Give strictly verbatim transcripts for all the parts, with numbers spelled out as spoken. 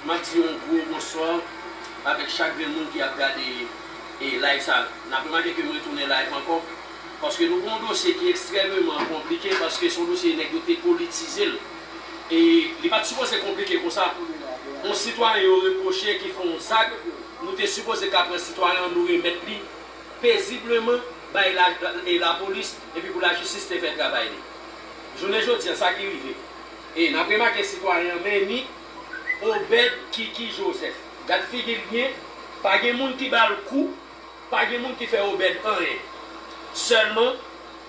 M ap di yon gwo bonswa avèk chak grenn moun ki ap gade, e, live sa. N ap remake ke m retounen live ankò, paske nou gen yon dosye ki ekstrèmeman konplike, paske se yon dosye nèg yo te politize l. E li pa t sipoze konplike konsa. Yon sitwayen yo repwoche ki fè yon zak, nou te sipoze ka pran sitwayen an, nou remèt li pezibleman bay la, e lapolis, epi pou lajistis te fè travay li. Jounen jodi a, sa ki rive. E n ap remake sitwayen an, men ni Obed Kiki Joseph. Gad figi l byen, pa gen moun ki ba l kou, pa gen moun ki fè Obed anyen. Sèlman,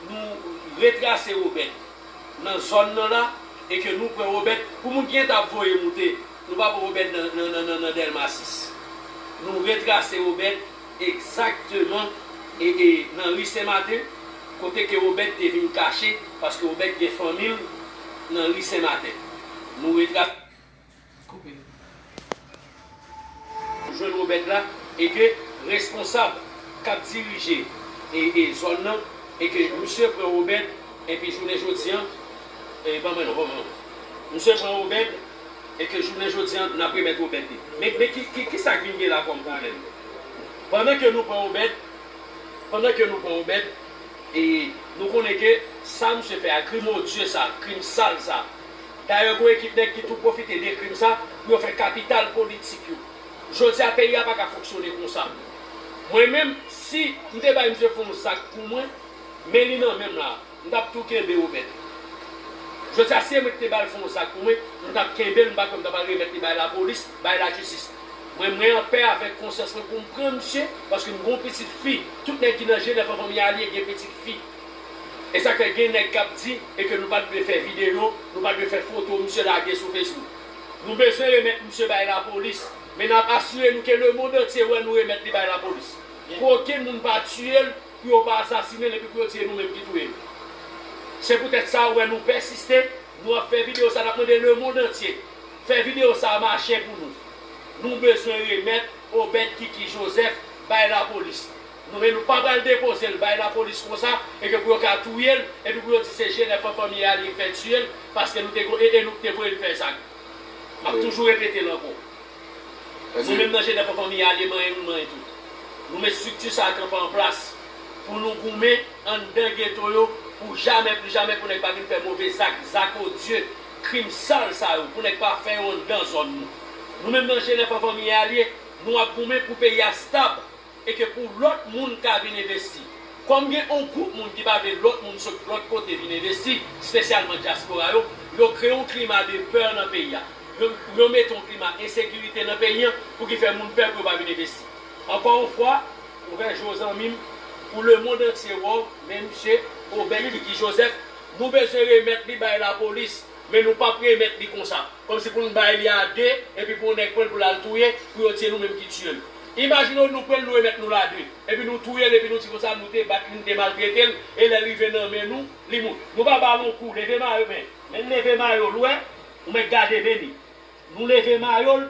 nou retrase Obed nan zòn nan la, e ke nou pran Obed, pou moun ki gentan ap voye moute, nou pa pran Obed nan, nan, nan, nan, nan Dèlma sis. Nou retrase Obed egzakteman, e, e, nan ri Sen Maten, kote ke Obed te vin kache, paske Obed gen fanmi l nan ri Sen Maten. Nou retrase. Koupe. Jwenn Obed la, e ke responsab k ap dirije, e, e zòn nan, e ke misye pran Obed, epi jounen jodi a, e, ban mwen non, ban mwen non. Misye pran Obed, e ke jounen jodi a, n ap remèt Obed li. Men, men ki, ki, ki sa k vin gen la kòm pwoblèm? Pandan ke nou pran Obed, pandan ke nou pran Obed, e nou konnen ke sa misye fè a, krim odye sa, krim sal sa. Dayè, gen yon ekip nèg ki tou pwofite de krim sa pou yo fè kapital politik yo. Jodi a, peyi a pa ka fonksyone konsa. Mwen menm, si m te bay misye fè yon zak pou mwen, men li nan men m la, m t ap tou kenbe Obed. Jodi a, si e mwen ki te ba l fè yon zak pou mwen, m t ap kenbe l, m pa kwè m ta pral remèt li bay lapolis, bay lajistis. Mwen, mwen anpè avèk konsyans mwen pou m pran misye, paske m gen yon pitit fi. Tout nèg ki nan G nèf an fanmi alye gen pitit fi. E sa k fè gen nèg k ap di e ke nou pa t dwe fè videyo, nou pa t dwe fè foto misye lage sou Facebook. Nou bezwen remèt misye bay lapolis, men n ap asire nou ke lemonn antye wè nou remèt li bay lapolis. Pou okenn moun pa tiye l, pou yo pa asasinen l epi pou yo di se nou menm ki touye l. Se poutèt sa ou wè nou pèsiste, nou ap fè videyo sa, n ap mande lemonn antye fè videyo sa mache pou nou. Nou bezwen remèt Obed Kiki Joseph bay lapolis. Nou, men nou pa pral depoze l bay lapolis konsa, e ke pou yo ka touye l, epi pou yo di se G nèf an fanmi alye k fè tiye l, paske nou te, e, e nou ki te voye l fè zak. M ap toujou repete l ankò. Nou menm nan G nèf an fanmi alye, manyen nou, manyen tout. Nou met estrikti sa a kanpe an plas pou nou goumen anndan geto yo pou jamè, pli jamè pou nèg pa vin fè move zak, zak odye, krim sal sa yo, pou nèg pa fè yo anndan zòn nou. Nou menm nan G nèf an fanmi alye, nou ap goumen pou peyi a stab e ke pou lòt moun ka vin envesti. Kòm gen yon gwoup moun ki pa vle lòt moun sot lòt kote vin envesti, espesyalman dyaspora yo, yo kreye yon klima de pè nan peyi a. Yo, yo mete yon klima ensekirite nan peyi an pou ki fè moun pè pou yo pa vin envesti. Ankò yon fwa, ouvè je w zanmi m, pou lemonn antye wè w, men misye Obed Kiki Joseph, nou bezwen remèt li bay lapolis, men nou p ap remèt li konsa. Kòmsi pou n bay li a de, epi pou yon nèg pran l pou l al touye, pou yo di se nou menm ki tiye l. Imajine w nou pran l, nou remèt nou l a de, epi nou touye l, epi nou di konsa nou te bat li, nou te maltrete l, e lè l rive nan men nou, li mouri. Nou pa ba l yon kou, leve mayo, men, men leve mayo l, ou wè, ou mèt gade, men li. Nou leve mayo l,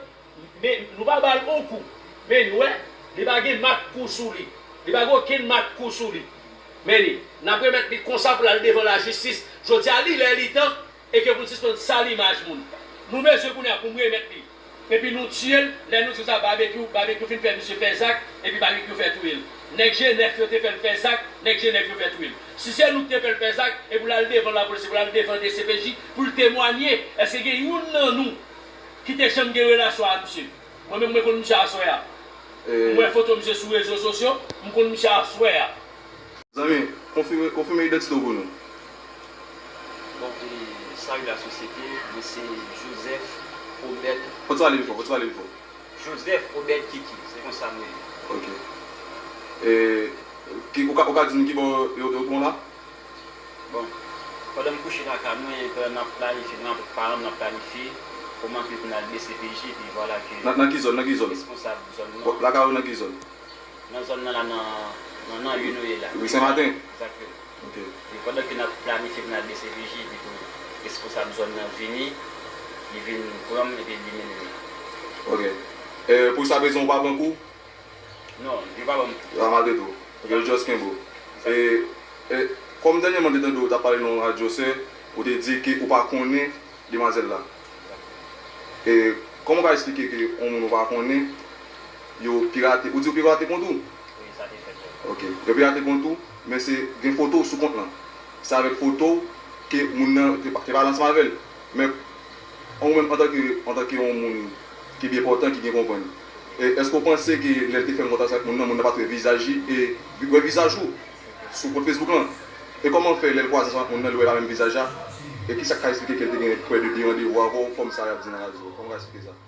men nou pa ba l yon kou. Men li, wè, li pa gen mak kou sou li. Li pa gen okenn mak kou sou li. Men li, n ap remèt li konsa pou l al devan lajistis. Jodi a, li lè, li tan, e ke pou n sispann sal imaj moun. Nou bezwen kounye a pou n remèt li. Epi nou tiye l, lè nou di sa, babekyou, babekyou fin fè misye fè zak, epi babekyou fè touye l. Nèg je nèf yo te fè l fè zak, nèg je nèf yo fè touye l. Si se nou ki te fè l fè zak, e pou l al devan lapolis, e pou l al devan D C P J, pou l temwanye, èske gen youn nan nou ki te janm gen relasyon a misye? Mwen menm, mwen konn misye aswè a. M wè foto misye sou rezo sosyo, m konn misye aswè a. Zanmi, konfime, konfime idantite w pou nou. Bon, e, salut la société, mwen se Joseph Obed. Fò w pale pi fò, fò w pale pi fò. Joseph Obed Kiki, se konsa m rele. Ok. E, ki, ou ka, ou ka di m kibò yo, yo pran w la? Bon, pandan m kouche lakay mwen, pandan n ap planifye, mwen avèk paran m, n ap planifye kòman ke pou n al D C P J, epi vwala ke nan, nan ki zòn, nan ki zòn? Responsab zòn nan. Bon, lakay ou nan ki zòn? Nan zòn nan la, nan, nan, nan youn nou ye la. Ri Sen Maten? Egzakteman. Ok. E pandan ke n ap planifye pou n al D C P J, epi tou responsab zòn nan vini, li vin pran m, epi li mennen m la. Ok. E, pou sa prezan ou pa pran kou? Non, yo pa ban m kou. Yo pa maltrete w. Ok, yo just kenbe w. E, e, kòm dènyèman m te tande w t ap pale nan yon radyo, sè, ou te di ke ou pa konnen demwazèl la. E, Kòman w ka eksplike ke yon moun ou pa konnen, yo pirate, ou di yo pirate kont ou? Ok. Yo pirate kont ou, men se gen foto w sou kont lan. Se avèk foto w ke moun nan te, te pale ansanm avè l. Men ou menm, antanke, antanke yon moun ki byen pòtan, ki byen konprann, e èske w panse ke lè l te fè yon kontak avèk moun nan, moun nan pa t wè vizaj li e wè vizaj ou sou kont Facebook lan? E kòman fè lè l kwaze ansanm ak moun nan, li wè pa menm vizaj la? E kisa k ka eksplike ke l te gen prè de de randevou avè w, kòm sa y ap di nan radyo? Kòman w ka eksplike sa?